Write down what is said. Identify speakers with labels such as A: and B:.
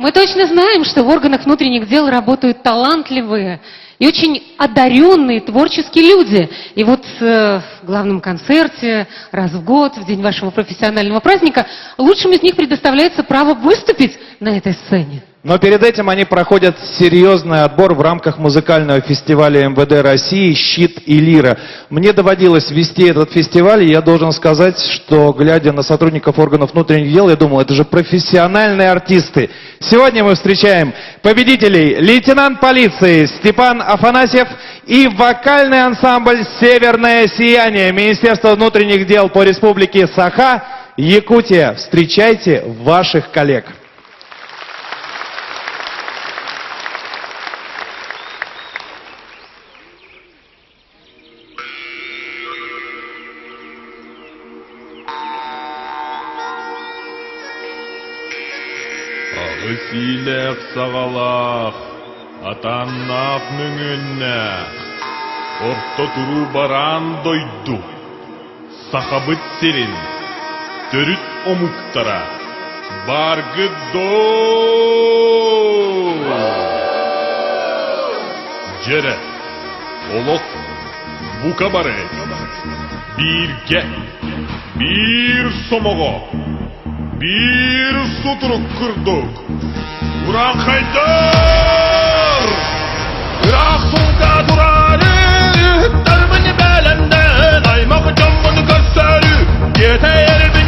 A: Мы точно знаем, что в органах внутренних дел работают талантливые и очень одаренные творческие люди. И вот э, в главном концерте раз в год, в день вашего профессионального праздника, лучшим из них предоставляется право выступить на этой сцене.
B: Но перед этим они проходят серьезный отбор в рамках музыкального фестиваля МВД России «Щит и лира». Мне доводилось вести этот фестиваль, и я должен сказать, что, глядя на сотрудников органов внутренних дел, я думал, это же профессиональные артисты. Сегодня мы встречаем победителей лейтенант полиции Степан Афанасьев и вокальный ансамбль «Северное сияние» Министерства внутренних дел по Республике Саха, Якутия. Встречайте ваших коллег.
C: Аҕыс иилээх саҕалаах, атааннаах мөҥүөннээх, орто туруу бараан дойду Сахабыт сирин төрүт омуктара бааргыт доо! Дьэрэ, олох бука бары бииргэ, биир сомоҕо, биир сутурук курдук Урааҥхайдар! Ыраах суолга тураары, ыһыктарбын бэлэмнээн, аймах дьоммун көрсөөрү, тиэтэйэрбин.